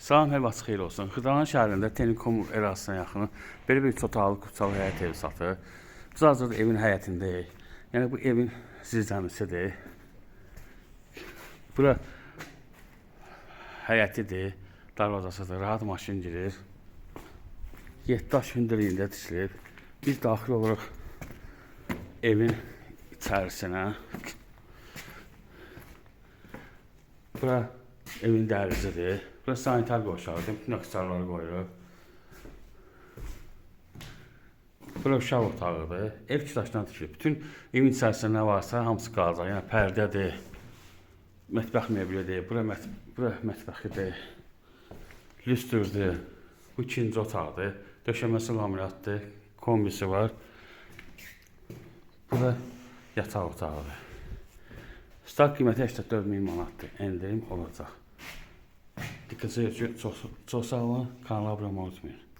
Salam, hər vaxt xeyir olsun. Xırdalan şəhərində Telekom ərazisinə yaxın belə bir çotaqlı kupçalı həyət evi satır. Biz hazırda evin həyətindəyik. Yəni bu evin zirzəmisidir. Bura həyətidir, darvazasıdır. Rahat maşın girir. 7 daş hündürlüyündə tikilib. Biz daxil oluruq evin içərisinə. Bura evin dəhlizidir. Bura sanitar qovşağıdır. Bütün aksesuarları qoyulub. Bura uşaq otağıdır. Ev iki daşdan tikilib. Bütün evin içərisində nə varsa hamısı qalacaq. Yəni pərdədir, mətbəx mebelidir, bura mətbəxidir, lüstrdir. Bu ikinci otaqdır. Döşəməsi laminatdır, kombisi var. Bura yataq otağıdır. Start qiyməti 84 min manatdır. Endirim olacaq. Diqqətinizə görə çox, çox sağ olun. Kanala abunə olmayı unutmayın.